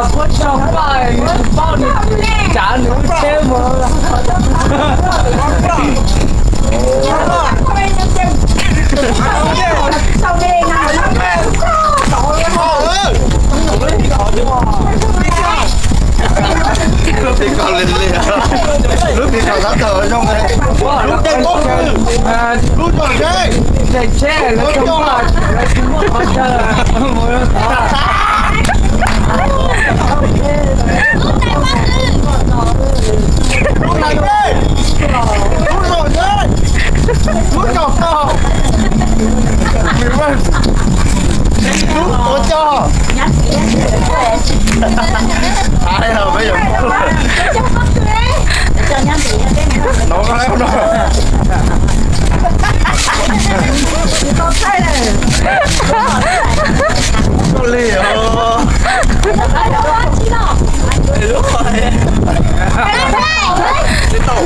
Puab tso paj, nws tsis paub nws tsav nws lub tsheb mus. Lub pis kom li, lub pis kom xav tawm zoo li, lub tej pob kws, lub zog zeb, lub pob cog, lub nais tej, lub zog zeb, lub zog tau, lub pob cog. Ai, peb yuav no, no. Koj li os. Tsis tau.